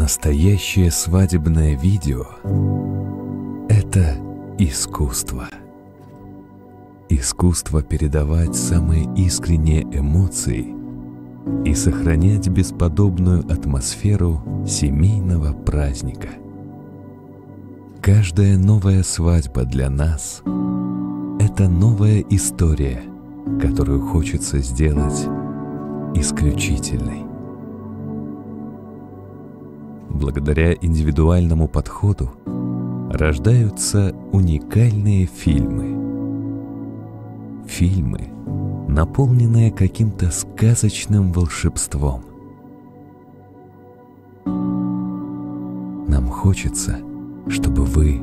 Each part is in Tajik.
Настоящее свадебное видео – это искусство. Искусство передавать самые искренние эмоции и сохранять бесподобную атмосферу семейного праздника. Каждая новая свадьба для нас – это новая история, которую хочется сделать исключительной. Благодаря индивидуальному подходу рождаются уникальные фильмы. Фильмы, наполненные каким-то сказочным волшебством. Нам хочется, чтобы вы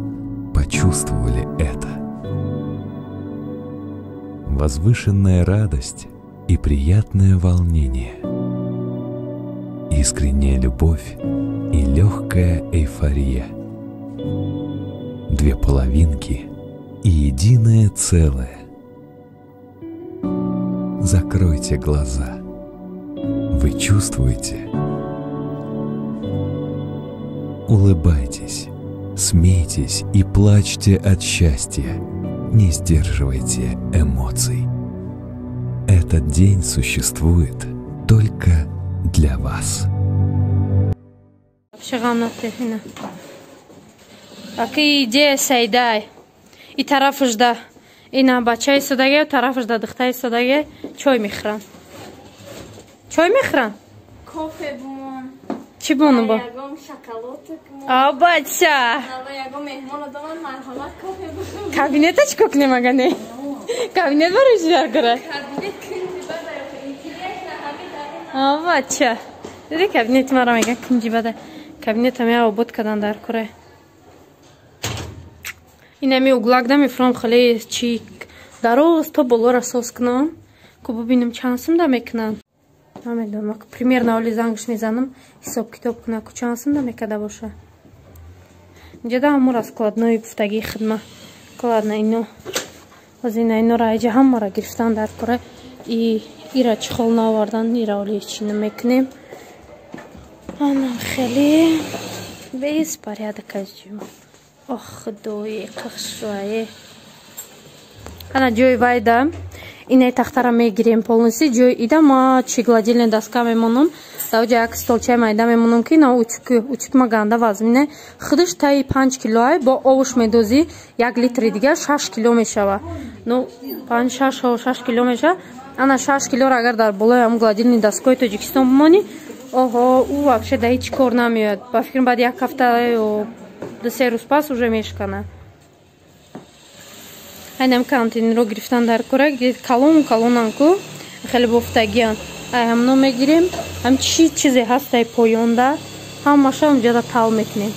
почувствовали это. Возвышенная радость и приятное волнение. Искренняя любовь и легкая эйфория. Две половинки и единое целое. Закройте глаза. Вы чувствуете? Улыбайтесь, смейтесь и плачьте от счастья. Не сдерживайте эмоций. Этот день существует только для вас. Аки идея сайдай. И тарафжда. Ина бачаи содаге, тарафжда духтаи содаге чой мехӯранд. Чой мехӯранд? Кофе бумон. Чӣ бону бо? Ягон шоколадок. А бача. Ягон меҳмон одаман марҳамат кофе бумон. Кабинета чӣ кунем ага не? Кабинет барои чӣ дар кора? Кабинет кунҷи бада. Интересно ҳами дар. А бача. Диди кабинети маро меган кунҷи бада. Кабинетам я обод кадан дар кора. Инами углак да мефурам хеле чи дароз то болора соз кунам. Ку бубинам чанд сум да мекунанд. Намедонам, примерно оли зангш мезанам, ҳисоб китоб куна ку чанд сум да мекада боша. Инҷа да ҳамун раскладной гуфтагии хидма. Ладно, ино. Ҳозир инора айҷа ҳамаро гирифтан дар кора. И ира чехол наовардан, ира оли чӣ намекунем. Анам хеле беспорядок аз ҷума. Ох, худои, қахшуае. Ана ҷои вайда инаи тахтара мегирем полностью. Ҷои ида ма чи гладильная доска мемонам. Даоҷа як столчаи майда мемонам, ки на утюг, утюг ма ганда вазмине. Худаш таи 5 кило ай, бо овуш медозӣ 1 литри дигар 6 кило мешава. Ну, 5 6 6 кило мешава. Ана 6 килоро агар дар болои ҳам гладильный доскои Тоҷикистон бимонӣ, оҳо, ӯ вообще да ҳеҷ кор намеояд. Ба фикрам баъд як ҳафта ё 2-3 рӯз пас уже мешкана. Айнам контейнерро гирифтан дар кора, калон калонан ку, хеле бофтагиян. Ай ҳамно мегирем, ҳам чи чизе ҳастай поёнда, ҳамаша онҷода тал мекунем.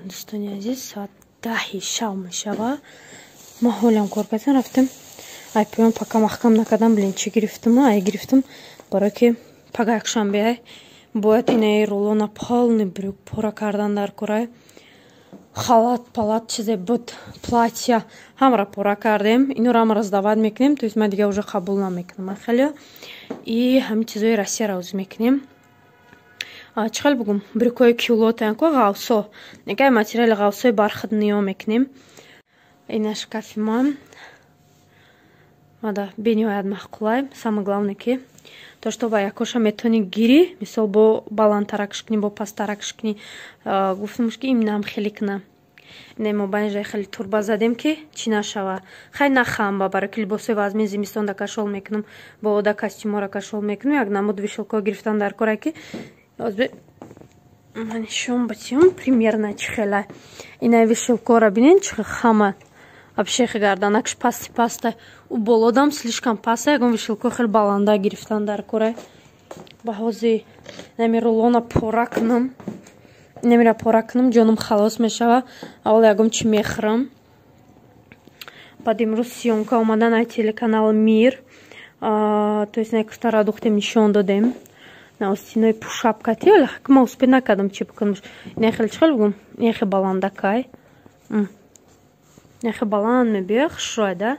Дӯстони азиз, соат 10 шав мешава. Ма ҳолям кор кардам, рафтем. Ай поён пока маҳкам накардам, блин, чӣ гирифтам, ай гирифтам, барое ки пага якшанбе ай бояд инаи рулона полный брюк пора кардан дар кора. Халат, палат, чизе буд, платья, ҳамаро пора кардем. Инора ҳамаро сдавать мекунем, то есть ман дига уже қабул намекунам хеле. И ҳамин чизои Россияро ӯз мекунем. Чӣ хел бугум, брюкои кюлотаян ку ғавсо. Негай материали ғавсои бархат ниё мекунем. Ина шкафи ман. Мада бениҳоят маъқулай. Самое главное ки то, что ба якоша метавонӣ гирӣ, мисол бо баландтаракш кунӣ, бо пасттаракш кунӣ. Гуфтамш ки имнам хеле куна. Ине мо банжа хеле турба задем ки чӣ нашава. Хай нахамба, барои ки либосои вазмин зимистон да кашол мекунам, бо ода костюмора кашол мекунам, як намуд вешалко гирифтан дар кора ки ман нишон батиём примерно чӣ хела. Ина вешалкора бинен чӣ хама. Вообще гарданакш пасти паста. У болодам слишком паста, ягон вешалко хеле баланда гирифтан дар кора. Ба ҳози нами рулона пора кунам. Намира пора кунам, ҷонам халос мешава. Аввал ягон чӣ мехӯрам. Баъд имрӯз съёмка омадан ай телеканал Мир. То есть на куртара духтем нишон додем. На остинои пушапкати, вале ма успеть накардам чӣ бикунам. Ина хеле чӣ хел бугум? Ина хеле баландакай. Ина хеле баланд мебиёяд, хушрӯй да.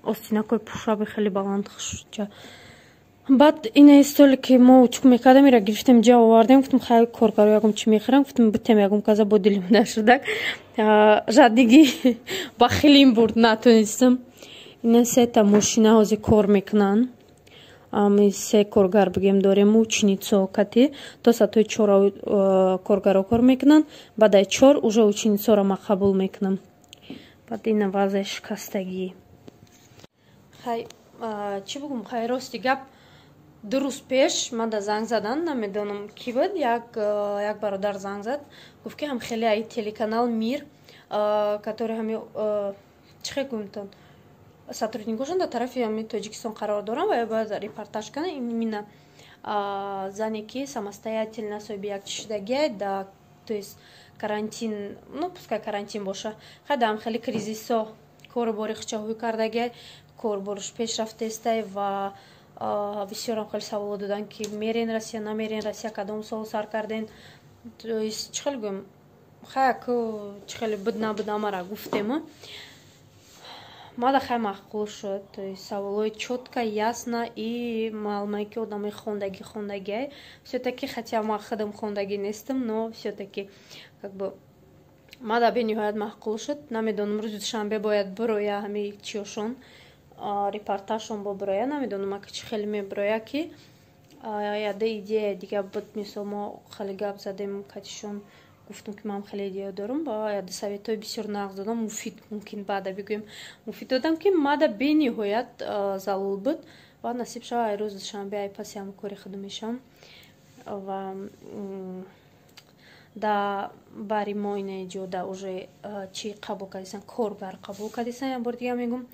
Остинакои пушаби хеле баланд хушча. Баъд ина столе ки мо утюг мекардем, ира гирифтем, ҷа овардем. Гуфтем, хай, коргаро ягом чӣ мехӯрам. Гуфтем, бутем ягом каза, бо дилим нашудак, жадныйгӣ бахилим бурд, натонистам. Ина сета мошина ҳозир кор мекунанд. Ами се коргар бигем дорем, ученицо кати то саатҳои 4 коргаро кор мекунанд, баъд ай 4 уже ученицоро ма қабул мекунам. Баъд ина вазъи шикастагӣ. Хай, чӣ бугум? Хай, рости гап, 2 рӯз пеш мада занг задан, намедонам, кӣ буд, як бародар занг зад, гуфт, ки ҳам хеле ай телеканал «Мир», который ҳами, чӣ хел гӯмтон, сотрудникошон дар тарафи ҳами Тоҷикистон қарор доранд ва бояд репортаж кунанд именно зане, ки самостоятельно соҳиби як чишидагия да, то есть карантин, ну, пускай карантин боша, хай, даам хеле кризисо кору бори хичаҳӯй кардагия, корборш пеш рафтестай ва бисёрам хеле саволо доданд, ки мерен Россия, намерен Россия, кадом сол сар карден, то есть чӣ хеле гӯем, хай, чӣ хеле буд, набуд, амара гуфтему, мада хай маъқул шуд. То есть саволҳои чётко, ясно и маълумае, ки одамои хондагӣ хондагиай всё-таки, хотя ма худам хондагӣ нестам, но всё-таки как бы мада бениҳоят маъқул шуд. Намедонам, рӯзи душанбе бояд бироя ҳами чиёшон, репортажшон бо бироя, намедонам, ака, чӣ хеле мебироя, ки яда идея дига буд. Мисол, мо хеле гап задем катишон, гуфтам, ки ман хеле идея дорам ва яда советҳои бисёр нағз додам, муфид, мумкин баъда бигӯем, муфид додам, ки мада бениҳоят залул буд. Ва насиб шава, ай рӯзи душанбе ай паси ҳам кори худу мешавам. Ва да бари мо ина ҷода уже чӣ қабул кардисан, коргар қабул кардисан. Як бори дига мегӯм,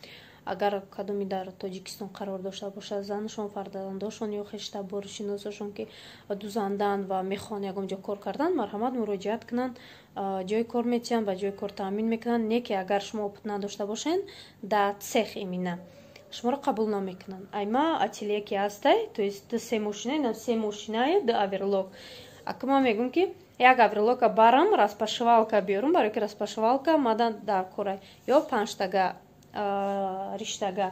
агар кадоме дар Тоҷикистон қарор дошта бошад, занашон, фарзандошон ё хештабору шиносошон, ки дузанданд ва мехоҳанд ягон ҷо кор кардан, марҳамат, муроҷиат кунанд. Ҷои кор метиҳанд ва ҷои кор таъмин мекунанд. Не ки агар шумо опыт надошта бошед, дар цех именно шуморо қабул намекунанд. Айма ателье ки ҳастай, то есть ду се мошина, ина се мошинае, ду оверлок. Ака, ман мегӯм, ки як оверлока барам, распошивалка биёрам, барое ки распошивалка мада дар корай ё панҷтага риштага,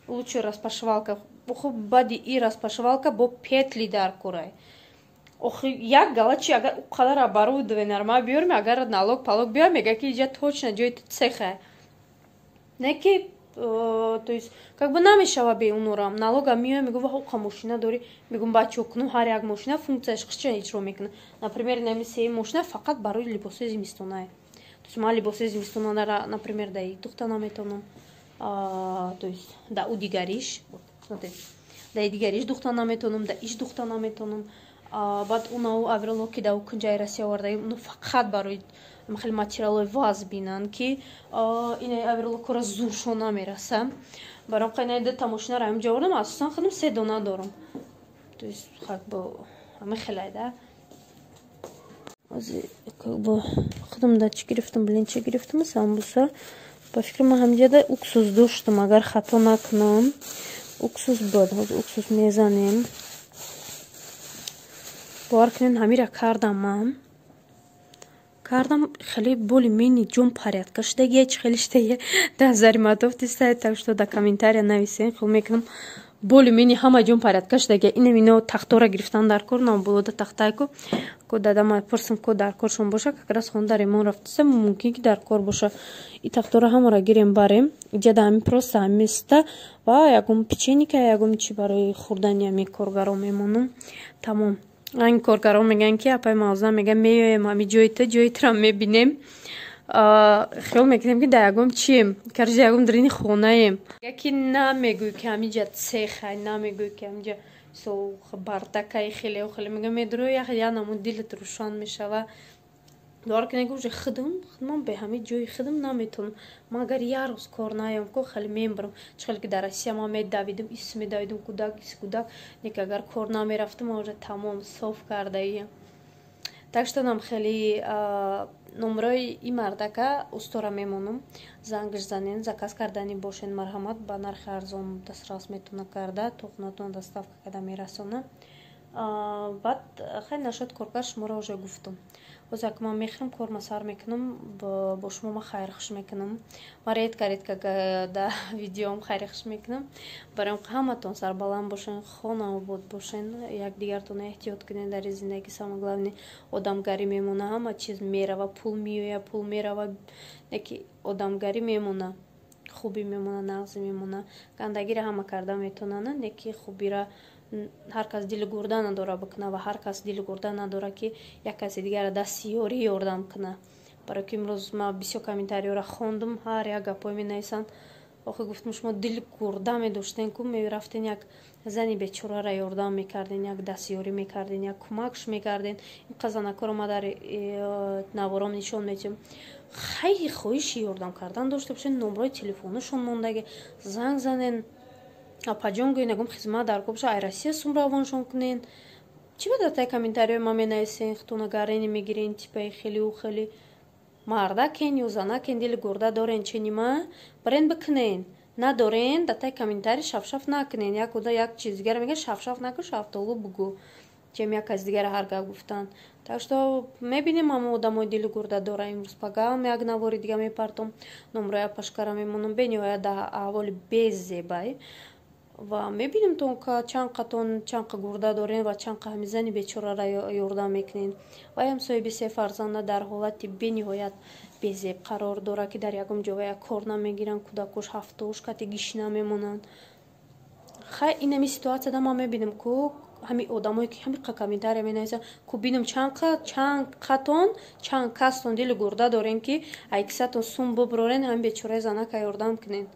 лучше распошивалка. Хуб, баъди и распошивалка бо петли дар корай. Охи, як гала чи, агар қадар оборудование ма биёрем, агар налог палог биёр, мега, ки иҷа точно ҷои цеха не, ки то есть как бы намешава бе унорам. Налога меоя, мегӯ: «Ва оқа мошина дорӣ?» Мегӯм: «Бачо, кунум, ҳар як мошина функсияш хича иҷро мекунад». Например, нами сеи мошина фақат барои либосҳои зимистонае. То есть ман либосҳои зимистонара, например, да духта наметавонам, то есть да ӯ дигариш, да и дигариш духта наметавонам, да иш духта наметавонам. Баъд унау оверлоки да кунҷаи Россия овардаги, уно фақат барои хеле материалҳои вазбинанд, ки ина оверлокора зуршон намераса. Барои қайнаи дута мошинаро ҳаминҷо овардам, асосан худам се дона дорам. То есть как бы ҳама хелай да как бы худам да чӣ гирифтам, блин, чӣ гирифтам, самбуса. Ба фикри ман, ҳаминҷода уксус доштам, агар хато накунам, уксус буд. Ҳозир уксус мезанем. Бовар кунед, ҳамира кардам, ман кардам, хеле боли мени ҷон порядка шудагия, чи хеле шудагия, дар матофтиста. Так что да комментария нависен. Хел мекунам, боли мени ҳама ҷон порядка шудагия. Инам ино тахтора гирифтан дар кор наболода тахтайку ко дадама пурсам, ко дар коршон боша, как раз хона дар ремонт рафтиста, мумкин ки дар кор боша. И тахтора ҳамаро гирем, барем иҷада, ҳами просто ҳамиста ва ягон печенька, ягон чи барои хӯрдани ҳами коргаро мемонам, тамом. Ан коргаро мегӯянд, ки апаи мавза, мегӯян, меоем ҳами ҷои ту, ҷои туро мебинем, хиёл мекунем, ки дар ягон чием, короче, ягон дарини хонаем, яки намегӯй, ки ҳамиҷа цехай, намегӯй, ки ҳамиҷа со бардакай. Хеле хеле мегӯям, медуро як намуд дилат рӯшан мешава. Бовар кунед, уже худам ман бе ҳами ҷои худам наметавонам. Ман агар як рӯз кор наём, ко хеле мембарам. Чӣ хеле ки дар Россия ман медавидам, ис медавидам, кӯдак, ис кӯдак, нек агар кор намерафтам, ман уже тамом соф кардаиям. Так что нам хеле номерои и мардака устора мемонам, зангш занен, заказ кардани бошен, марҳамат, ба нархи арзон дастрас метавона карда, то хонатон доставка карда мерасона. Баъд хеле нашуд коркар, шуморо уже гуфтам. Ҳозир як ман мехӯрам, корма сар мекунам, бо шумо ман хайрхуш мекунам. Ман редко редко да видеом хайрхуш мекунам. Барои ҳаматон сарбаланд бошен, хонаобод бошен, якдигартон эҳтиёт кунед дар зиндагӣ. Самое главное, одамгарӣ мемона, ҳама чиз мерава, пул меояд, пул мерава, леки одамгарӣ мемона, хубӣ мемона, нағзӣ мемона. Гандагиро ҳама карда метавонанд, леки хубира ҳар кас дили гурда надора бикуна ва ҳар кас дили гурда надора, ки як каси дигарро дасти ёрӣ ёрдам куна. Барои ки имрӯз ман бисёр комментариёро хондум, ҳар як гапҳое менависанд. Охи гуфтум, шумо дили гурда медоштен, ку мерафтен, як зани бечораро ёрдам мекарден, як дастёрӣ мекарден, як кӯмакш мекарден. Ин қазанакоро ма дар навором нишон медиҳам. Хайри хоҳиши ёрдам кардан дошта бошед, номрои телефонашон мондаги, занг занен, апаҷон гӯен, ягон хизмат дар кор боша, ай Россия сум равоншон кунен. Чӣ ба дар таи комментариҳои ман менависен, худтона гарени мегирен, типаи хелиу хели мардакен ё занакен, дили гурда дорен, ченима барен бикунен. Надорен, дар таи комментарий шафшаф накунен. Як ода як чиз дигара мега, шафшаф накун, шафтолу бугӯ, чем як каси дигара ҳар гап гуфтан. Так что мебинем, ҳама одамои дили гурда дора. Имрӯз пагаам як навори дига мепартом, номрои апашкара мемонам, бениҳоят дар аҳволи безебай. Ва мебинем тон чанд қатон, чанд қа гурда дорен ва чанд қа ҳами зани бечораро ёрдам мекунен. Ваям соҳиби се фарзанда дар ҳолати бениҳоят безеб қарор дорад, ки дар ягон ҷо як кор намегиранд, кӯдакош ҳафтош кати гишна мемонанд. Хай, инами ситуатсияда ман мебинем, ку ҳами одамое ки ҳами қа комментария менависанд, ку бинем чанд қатон, чанд кастон дили гурда дорен, ки айкисатон сум буброрен, ҳами бечораи занака ёрдам кунен.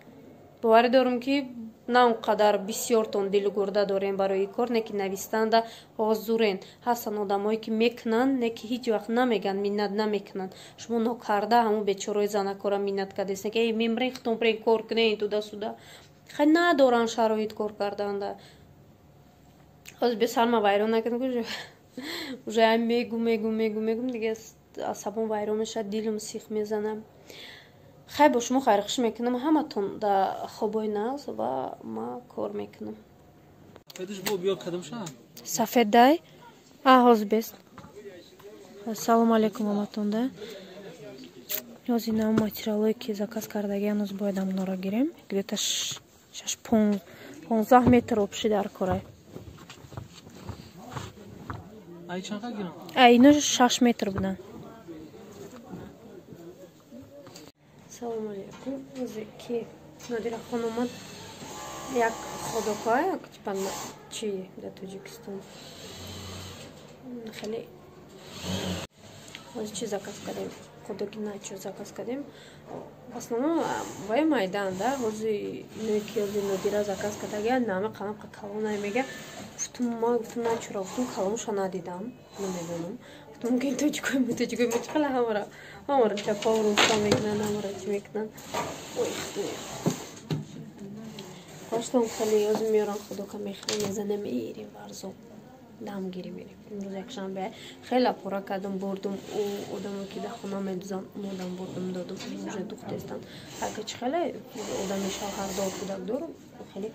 Боварӣ дорам, ки на он қадар бисёртон дили гурда дорем барои кор, не ки навистанда ҳозурен. Ҳастанд одамое ки мекунанд, не ки ҳеҷ вақт намегӯянд, миннат намекунанд. Шумо нокарда ҳамон бечораи занакора миннат кардест, ки эй мемрен, худтон бирен кор кунен, туда-сюда. Хай, надоранд шароит кор карданда. Ҳозир бесарма вайрон накунам, уже мегу мегу мегу мегум, дига асабом вайрон мешавад, дилам сих мезанам. Хай, бо шумо хайрхуш мекунам, ҳаматон дар хобои нағз ва ма кор мекунам. Сафед дай? А, ҳозир бест. Салому алейкум ҳаматон да. Ҳозир инам материалое ки заказ кардаги, ҳанӯз бояд ҳамонро гирем. Где-то шаш 15 метр обши дар корай. Ай, ино 6 метр буданд. Салому алейкум. Ҳозир ки Нодира хон омад, як ходокҳо, як типа чи дар Тоҷикистон хеле ҳозир чи заказ кардем, ходоки начо заказ кардем. В основном вай майдан да, ҳозир иное ки ҳозир Нодира заказ кардаги, нами қалам калонай мега. Гуфтум, ма гуфтум начора, гуфтум калонша надидам, намедонам. Гуфтум мумкин тоҷикои мо, тоҷикои мо чӣ хеле ҳамаро ҳамаро чапа руста мекунанд, ҳамаро чӣ мекунанд. Ой, худоё. Хоштам хеле ҳозир меорам, худока мехӯрем, мезанем, мерем варзоб. Дамгирӣ мерем. Имрӯз якшанбе хеле пора кардам, бурдум ӯ одамо ки дар хона медузанд, одам бурдум додум, уже духтестанд. Ҳарка чӣ хеле одами шавҳардор, кӯдакдор, хеле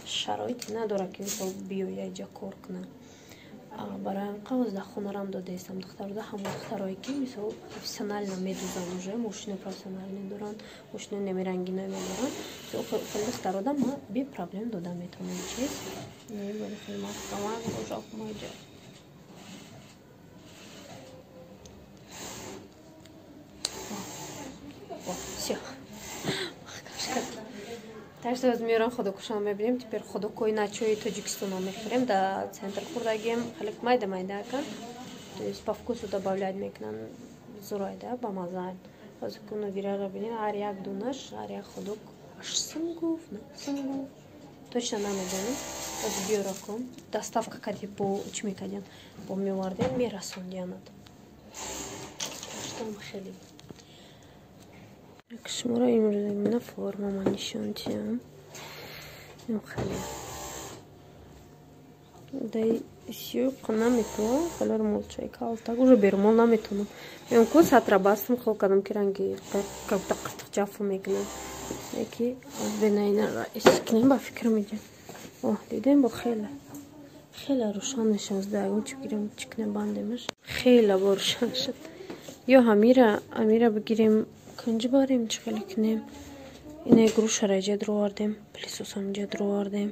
шароит надорад, ки мисол биёя иҷа кор кунад. Барои ҳам қавз дар хонарам додаистам духтарода, ҳамон духтарое ки мисол профессионально медузанд, уже мошини профессиональный доранд, мошини немирангиное медоранд. Хеле духтарода ма бе проблем дода метавонам чиз. Хеле маҳкама бошад маҷа. Всё. Так что меорам ходокушам мебинем. Теперь ходокои начои Тоҷикистонро мехӯрем, дар центр хӯрдагием, хеле майда майда акан. То есть по вкусу добавлять мекунанд, зурайда, ба маза. Ҳозир ку Нодираро бинем, ҳар як дунаш, ҳар як ходок 8 сум гуфт, 9 сум гуфт. Точно намедонам. Ҳозир биёра кун. Доставка кади бо чӣ мекардиан? Бо меовардиан, мерасондианад. Так что хеле. Шуморо имрӯз именно форма ман нишон диҳам. Ин хеле. Дай сиёқ наметавонам, хеле румолчаи калтак, уже берумол наметавонам. Меом ку сатра бастам, хол кардам ки ранги как будто қиртиқ ҷафу мекунам. Яки бенаинара искинем ба фикр медиҳам. О, дидем бо хеле. Хеле рӯшан мешавад. Ягон чи бигирем, чӣ кунем, бандемаш, хеле бо рӯшан шуд. Ё ҳамира, амира бигирем, кунҷ барем, чӣ хеле кунем? Ина грушара иҷа дуровардем, пылесосам иҷа дуровардем.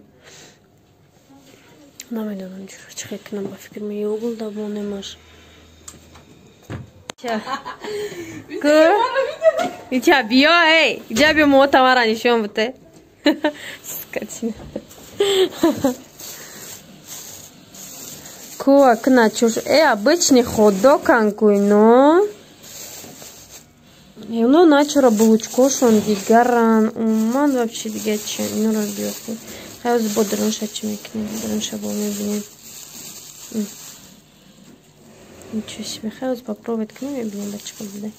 Намедонам, чӣ хел кунам. Ба фикр ме угол да бонемаш. Ку иҷа биё, эй, иҷа биё, мо тамара нишон буте, скотина. Ку акна чуш э обычный хот-дог куйно. Ино начора булочкошон дигаран, умуман вообще дига чи. Инора биё. Хай, бо дурунша чӣ мекунем? Дурунша бо мебинем. Ничего себе. Хай, попробовать кунем, мебинем, ба чӣ хел буде.